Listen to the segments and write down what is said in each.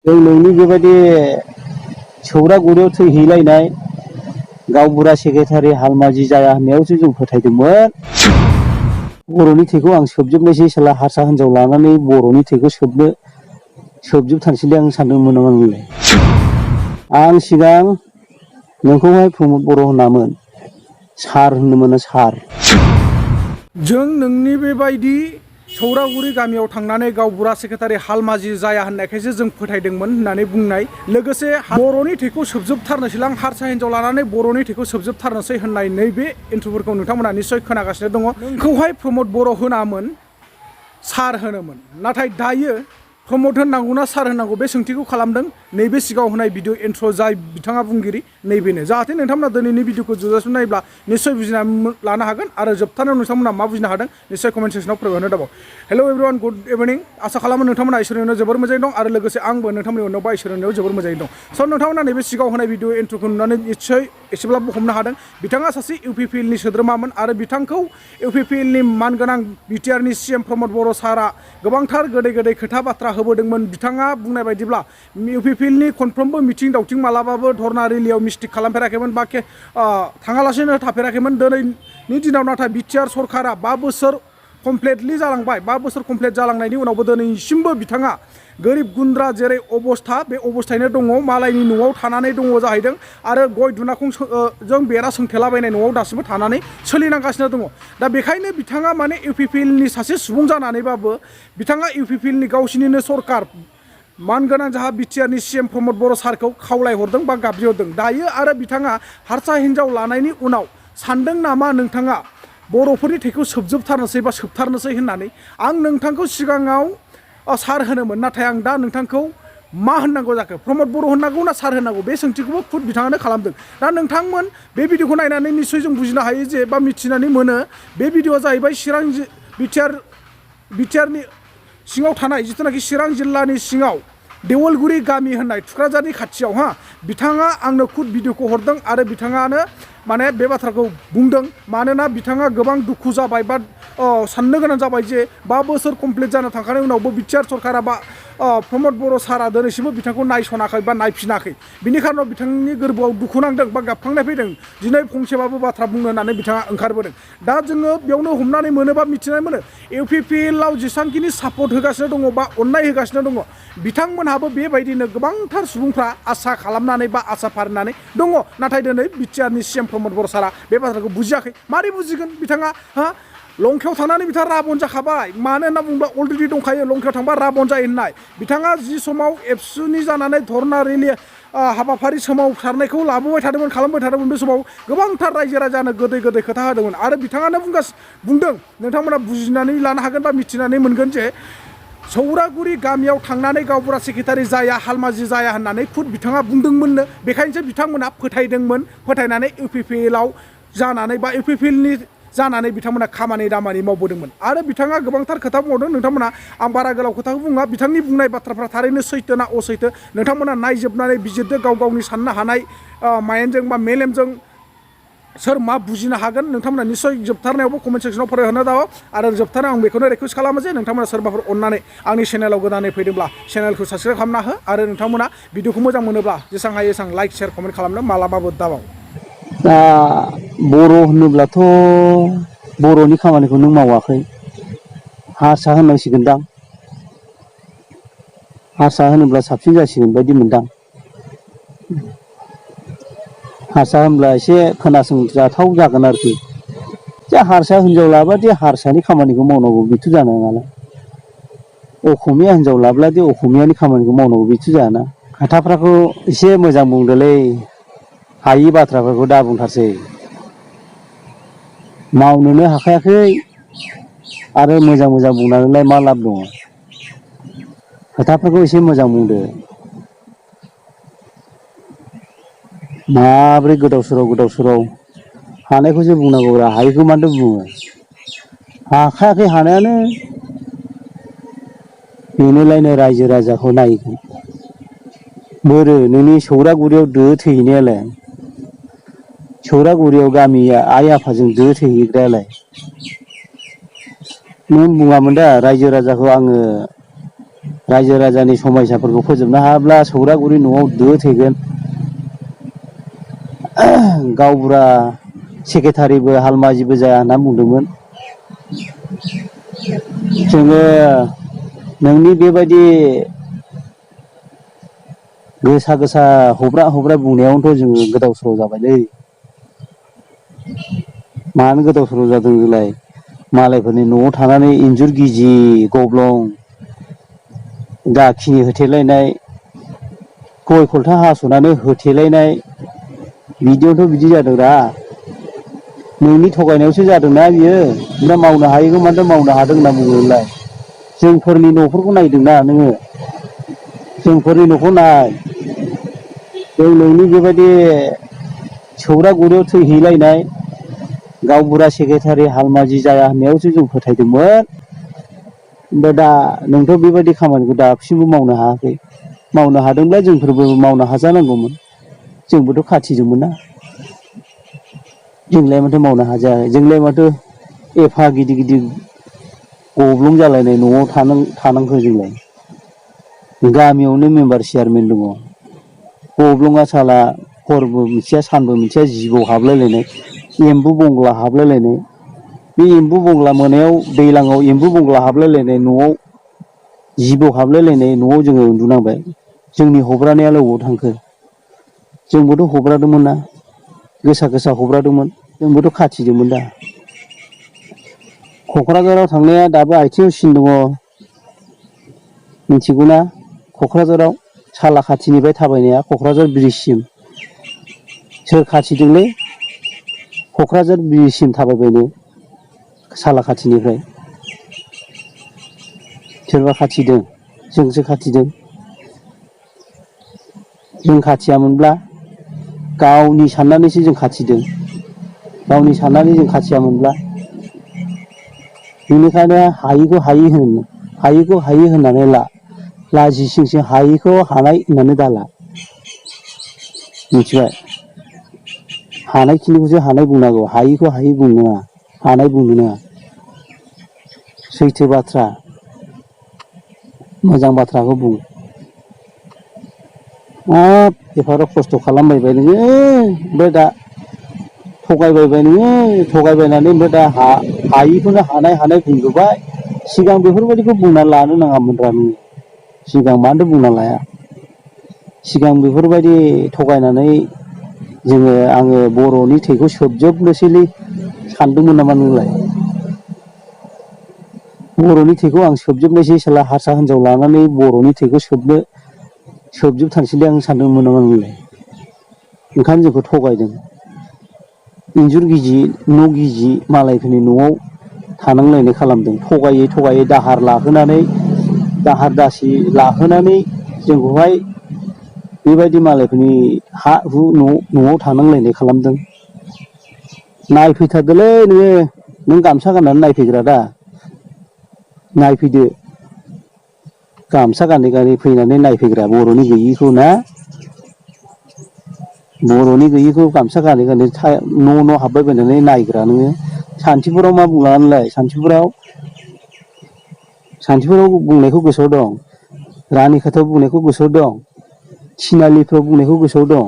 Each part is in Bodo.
जों नोंनि बेबायदि सौरागुरियाव थैहैलायनाय गावबुरा सेक्रेटारि हालमाजि जाया होननायावसो जों फोथायदोंमोन। बर'नि थैखौ आं सोबजोबनोसै साला हारसा हिनजाव लानानै बर'नि थैखौ सोबजोबथारसैलै आं सानदोंमोन आंलाय। आं सिगां नोंखौहाय प्रमद बर' होनामोन, सार होननो मोनो सार। जों नोंनि बेबायदि सौरागुरि गामियाव थांनानै गावबुरा सेक्रेटारि हालमाजि जाया होननायखायसो जों फोथायदोंमोन होननानै बुंनाय लोगोसे बर'नि थैखौ सोबजोबथारनोसैलां हारसा हिनजाव लानानै बर'नि थैखौ सोबजोबथारनोसै होननाय नैबे इन्टरभिउफोरखौ नोंथांमोना निस्सय खोनागासिनो दङ। नोंखौहाय प्रमद बर' होनामोन, सार होनोमोन। नाथाय दायो प्रमद होननांगौना सार होननांगौ बे सोंथिखौ खालामदों नैबे सिगाङाव होनाय भिडिअ इन्ट्र जाय बिथाङा बुंगिरि नैबेनो। जाहाथे नोंथांमोना दिनैनि भिडिअखौ जोबजासिम नायोब्ला निस्सय बुजिनानै लानो हागोन आरो जोबथारनायाव नोंथांमोना मा बुजिनो हादों निस्सय कमेन्ट सेक्सनाव फोरमायहरनो दाबाव। हेल' एभरिवान, गुड इभिनिं। आसा खालामो नोंथांमोना इसोरनि अननायाव जोबोर मोजाङै दं आरो लोगोसे आंबो नोंथांमोननि अननायाव बा इसोरनि अननायाव जोबोर मोजाङै दं। स' नोंथांमोना नैबे सिगाङाव होनाय भिडिअ इन्ट्रखौ नुनानै निस्सय एसेब्लाबो हमनो हादों बिथाङा सासे UPPLनि सोद्रोमामोन आरो बिथांखौ UPPLनि मानगोनां बिटिआरनि CM प्रमद बर' सारआ गोबांथार गोदै गोदै खोथा बाथ्रा होबोदोंमोन। बिथाङा बुंनाय बायदिब्ला UPPLनि खनफ्रोमबो मिथिं दावथिं मालाबाबो धर्ना रेलियाव मिस्टिक खालामफेराखैमोन बा थाङालासेनो थाफेराखैमोन। दिनैनि दिनाव नाथाय बिटिआर सरकारा 5 बोसोर कमप्लिटलि जालांबाय। 5 बोसोर कमप्लिट जालांनायनि उनावबो दिनैसिमबो बिथाङा गोरिब गुन्द्रा जेरै अबस्था बे अबस्थायैनो दङ। मालायनि न'आव थानानै दङ जाहैदों आरो गय दुनाखं जों बेरा सोंथेलाबायनाय न'आव दासिमबो थानानै सोलिनांगासिनो दङ। दा बेखायनो बिथाङा माने UPPLनि सासे सुबुं जानानैबाबो बिथाङा UPPLनि गावसिनिनो सरकार मानगोनां जाहा बिटिआरनि CM प्रमद बर' सारखौ खावलायहरदों बा गाबज्रिहरदों। दायो आरो बिथाङा हारसा हिनजाव लानायनि उनाव सानदों नामा नोंथाङा बर'फोरनि थैखौ सोबजोबथारनोसै बा सोबथारनोसै होननानै? आं नोंथांखौ सिगाङाव सार होनोमोन, नाथाय आं दा नोंथांखौ मा होननांगौ जाखो? प्रमद बर' होननांगौ ना सार होननांगौ? बे सोंथिखौबो खुद बिथाङानो खालामदों। दा नोंथांमोन बे भिडिअखौ नायनानै निस्सय जों बुजिनो हायो जे बा मिथिनानै मोनो बे भिडिअआ जाहैबाय चिरां बिटिआरनि सिङाव थानाय जिथुनाखि चिरां जिल्लानि सिङाव देवलगुरि गामि होननाय थुक्राझारनि खाथियाव बिथाङा आंनो खुद भिडिअखौ हरदों आरो बिथाङानो माने बे बाथ्राखौ बुंदों। मानोना बिथाङा गोबां दुखु जाबाय बा साननो गोनां जाबाय जे 5 बोसोर कमप्लिट जानो थांखांनायनि उनावबो बिटिआर सरकारा बा प्रमद बर' सारआ दिनैसिमबो बिथांखौ नायसनाखै बा नायफिनाखै। बिनि खारनाव बिथांनि गोरबोआव दुखु नांदों बा गाबखांनाय फैदों। दिनै फंसेबाबो बाथ्रा बुंनो होननानै बिथाङा ओंखारबोदों। दा जोङो बेयावनो हमनानै मोनो बा मिथिनानै मोनो UPPLआव जेसेबांखिनि सापर्ट होगासिनो दङ बा अननाय होगासिनो दङ बिथांमोनहाबो बेबायदिनो गोबांथार सुबुंफ्रा आसा खालामनानै बा आसा फारिनानै दङ। नाथाय दिनै बिटिआरनि CM प्रमद बर' सारआ बे बाथ्राखौ बुजियाखै। मारै बुजिगोन बिथाङा? लंकेयाव थांनानै बिथाङा राबन जाखाबाय। मानो होनना बुङोब्ला अलरेडि दंखायो लंकेयाव थांबा राबन जायो होननाय। बिथाङा जि समाव एबसुनि जानानै धर्ना रेलि हाबाफारि सोमावसारनायखौ लाबोबाय थादोंमोन खालामबाय थादोंमोन बे समाव गोबांथार रायजो राजानो गोदै गोदै खोथा होदोंमोन आरो बिथाङानो बुंदों नोंथांमोना बुजिनानै लानो हागोन बा मिथिनानै मोनगोन जे सौरागुरि गामियाव थांनानै गावबुरा सेक्रेटारि जाया हालमाजि जाया होननानै खुद बिथाङा बुंदोंमोननो। बेखायनोसो बिथांमोना फोथायदोंमोन। फोथायनानै UPPLआव जानानै बा UPPLनि जानानै बिथांमोना खामानि दामानि मावबोदोंमोन आरो बिथाङा गोबांथार खोथा बुंदों। नोंथांमोना आं बारा गोलाव खोथाखौ बुङा। बिथांनि बुंनाय बाथ्राफ्रा थारैनो सैथो ना असैथो नोंथांमोना नायजोबनानै बिजिरदो गाव गावनि साननो हानाय माइन्डजों बा मेलेमजों सोर मा बुजिनो हागोन। नोंथांमोना निस्सय जोबथारनायावबो कमेन्ट सेक्सनाव फरायहरनो दाबाव आरो जोबथारनायाव आं बेखौनो रिकुवेस्ट खालामो जे नोंथांमोना सोरबाफोर अननानै आंनि चेनेलाव गोदानै फैदोंब्ला चेनेलखौ साबस्क्राइब खालामना हो आरो नोंथांमोना भिडिअखौ मोजां मोनोब्ला जेसेबां हायो एसेबां लाइक शेयार कमेन्ट खालामनो मालाबाबो दाबाव। दा बर' होनोब्लाथ' बर'नि खामानिखौ नों मावाखै, हारसा होननांसिगोनदां। हारसा होनोब्ला साबसिन जासिगोन बायदि मोनदां। हारसा होनब्ला एसे खोनासंजाथाव जागोन आरोखि। जे हारसा हिनजाव लाबादि हारसानि खामानिखौ मावनांगौ बेथ' जानाय नङाना। असमिया हिनजाव लाब्लादि असमियानि खामानिखौ मावनांगौ बेथ' जायाना। खोथाफ्राखौ एसे मोजां बुंदोलै, हायि बाथ्राफोरखौ दा बुंथारसै। मावनोनो हाखायाखै आरो मोजां मोजां बुंनानैलाय मा लाब दङ? खोथाफोरखौ एसे मोजां बुंदो। माब्रै गोदाव सोराव हानायखौसो बुंनांगौब्रा, हायिखौ मानोथो बुङो? हाखायाखै हानायानो, बेनोलायनो रायजो राजाखौ नायगोन। बोरो नोंनि सौरागुरियाव दो थैहैनायालाय? सौरागुरियाव गामिया आइ आफाजों दो थैहैग्रायालाय? नों बुङामोन दा रायजो राजाखौ आङो रायजो राजानि समयसाफोरखौ फोजोबनो हायाब्ला सौरागुरि न'आव दो थेगोन। गावबुरा सेक्रेटारिबो हालमाजिबो जाया होनना बुंदोंमोन। जोङो नोंनि बेबायदि गोसा गोसा हब्रा हब्रा बुंनायावनोथ' जोङो गोदाव सोराव जाबायलै। मानो गोदाव सोराव जादों जोंलाय? मालायफोरनि न'आव थानानै इन्जुर गिजि गब्लं दाखिनि होथेलायनाय, गय खलथा हास'नानै होथेलायनाय, बिदियावथ' बिदि जादोंरा। नोंनि थगायनायावसो जादोंना बियो। ओमफ्राय मावनो हायैखौ माथो मावनो हादों होनना बुङो नोंलाय? जोंफोरनि न'फोरखौ नायदोंना नोङो? जोंफोरनि न'खौ नाय। जों नोंनि बेबायदि सौरागुरियाव थैहैलायनाय गावबुरा सेक्रेटारि हालमाजि जाया होननायावसो जों फोथायदोंमोन। ओमफ्राय दा नोंथ' बेबायदि खामानिखौ दासिमबो मावनो हायाखै। मावनो हादोंब्ला जोंफोरबो मावनो हाजानांगौमोन। जोंबोथ' खाथिदोंमोन ना। जोंलाय माथो मावनो हाजाया? जोंलाय माथो एफा गिदिर गिदिर गब्लं जालायनाय न'आव थानांखो जोंलाय? गामियावनो मेम्बार चेयारमेन दङ। गब्लंआ साला हरबो मिथिया सानबो मिथिया जिबौ हाबलायलायनाय, एम्बु बंग्ला हाबलायलायनाय। बे एम्बु बंग्ला मोनायाव दैज्लाङाव एम्बु बंग्ला हाबलायलायनाय न'आव जिबौ हाबलायलायनाय न'आव जोङो उन्दुनांबाय। जोंनि हब्रानायालाय अबाव थांखो? जोंबोथ' हब्रादोंमोन ना। गोसा गोसा हब्रादोंमोन। जोंबोथ' खाथिदोंमोन दा। क'क्राझाराव थांनाया दाबो आथिङाव सिन दङ। मिथिगौना? क'क्राझाराव सालाखाथिनिफ्राय थाबायनाया क'क्राझार ब्रिजसिम। सोर खाथिदोंलै? क'क्राझार ब्रिजसिम थाबायबायनो सालाखाथिनिफ्राय। सोरबा खाथिदों? जोंसो खाथिदों। जों खाथियामोनब्ला गावनि साननानैसो जों खाथिदों। गावनि साननानै जों खाथियामोनब्ला बेनिखायनो हायिखौ हायि होननानै ला। लाजिसिंसिं हायिखौ हानाय होननानै दाला। मिथिबाय? हानायखिनिखौसो हानाय बुंनांगौ। हायिखौ हायि बुंनो नाङा। हानाय बुंनो नाङा। सैथो बाथ्रा, मोजां बाथ्राखौ बुं। हाब एफाराब खस्थ' खालामबायबाय नोङो, ओमफ्राय दा थगायबायबाय नोङो, थगायबायनानै ओमफ्राय दा हायिखौनो हानाय बुंजोब्बाय। सिगां बेफोरबायदिखौ बुंना लानो नाङामोनब्रा नोङो। सिगां मानोथो बुंना लाया? सिगां बेफोरबायदि थगायनानै आङो बर'नि थैखौ सोबजोबनोसैलै सानदोंमोन नामा नोंलाय? बर'नि थैखौ आं सोबजोबनोसै साला हारसा हिनजाव लानानै बर'नि थैखौ सोबजोबथारसैलै आं सानदोंमोन नामा नोंलाय? ओंखायनो जोंखौ थगायदों। इन्जुर गिजि न' गिजि मालायफोरनि न'आव थानांलायनाय खालामदों। थगायै थगायै दाहार लाहोनानै, दाहार दासि लाहोनानै जोंखौहाय बेबायदि मालायफोरनि हा हु न'आव थानांलायनाय खालामदों। नायफैथारदोलै नोङो, नों गामसा गाननानै नायफैग्रा दा। नायफैदो। गामसा गानै गानै फैनानै नायफैग्रा बर'नि गैयिखौ ना? बर'नि गैयिखौ गामसा गानै गानै न' हाबबायबायनानै नायग्रा नोङो। सान्थिफुराव मा बुंलाङा नोंलाय? सान्थिफुराव बुंनायखौ गोसोआव दं। रानिखाथायाव बुंनायखौ गोसोआव दं। थिनालिफ्राव बुंनायखौ गोसोआव दं।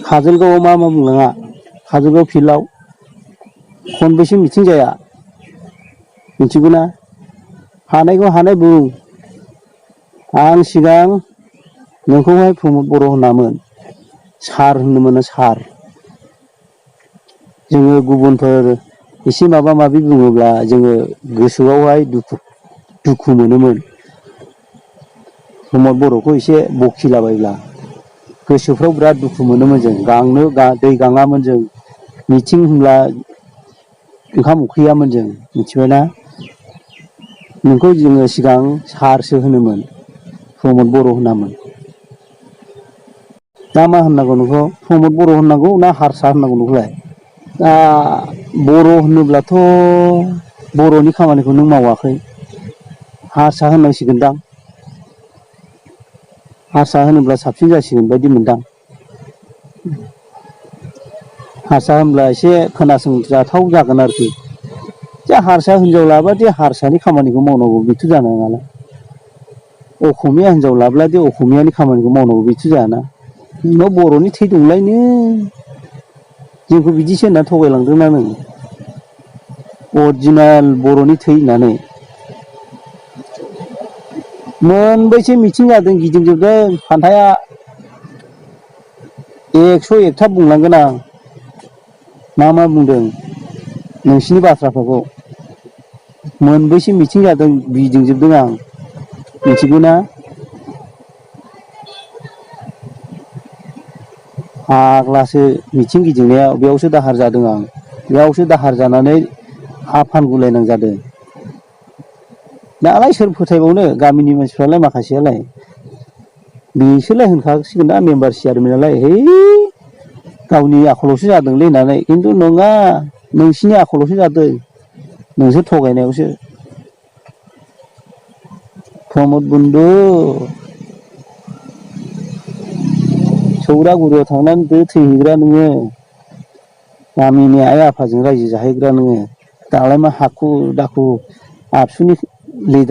काजलगावआव मा बुंलाङा? काजलगाव फिल्डआव खनबेसे मिथिं जाया? मिथिगौ ना? हानायखौ हानाय बुं। आं सिगां नोंखौहाय प्रमद बर' होनामोन। सार होननो मोनो, सार। जोङो गुबुनफोर एसे माबा माबि बुङोब्ला जोङो गोसोआवहाय दुखु मोनोमोन। प्रमद बर'खौ एसे बखिलाबायब्ला गोसोफ्राव बिराद दुखु मोनोमोन जों। दै गाङामोन जों। मिथिं होनब्ला ओंखाम उखैयामोन जों। मिथिबायना? नोंखौ जोङो सिगां सारसो होनोमोन, प्रमद बर' होनामोन। दा मा होननांगौ नोंखौ? प्रमद बर' होननांगौ ना हारसा होननांगौ नोंखौलाय? दा बर' होनोब्लाथ' बर'नि खामानिखौ नों मावाखै। हारसा होननांसिगोनदां। हारसा होनोब्ला साबसिन जासिगोन बायदि मोनदां। हारसा होनब्ला एसे खोनासंजाथाव जागोन आरोखि। जे हारसा हिनजाव लाबा दे हारसानि खामानिखौ मावनांगौ बेथ' जानाय नङाना असमिया हिनजाव लाब्ला दे असमियानि खामानिखौ मावनांगौ बेथ' जायाना नोंनाव बर'नि थै दंलायनो जोंखौ बिदिसो होनना थगायलांदोंना नों अरिजिनेल बर'नि थै होननानै मोनबैसे मिथिं जादों गिदिंजोबदों फान्थाया 101था बुंलांगोन आं मा बुंदों नोंसिनि बाथ्राफोरखौ मोनबैसे मिथिं जादों गिदिंजोबदों आं मिथिगौ ना फाग्लासो मिथिं गिदिंनायाव बेयावसो दाहार जादों आं बेयावसो दाहार जानानै हा फानगुलायनांजादों दालाय सोर फोथायबावनो गामिनि मानसिफ्रालाय माखासेयालाय बिसोरलाय होनखासिगोन ना मेम्बार चेयारमेनालाय है गावनि आखलावसो जादोंलै होननानै खिन्थु नङा नोंसिनि आखलावसो जादों नोंसोर थगायनायावसो प्रमद बुन्दु सौरागुरियाव थांनानै दो थैहैग्रा नोङो गामिनि आइ आफाजों रायजो जाहैग्रा नोङो दालाय मा हाखु दाखु आबसुनि लिडार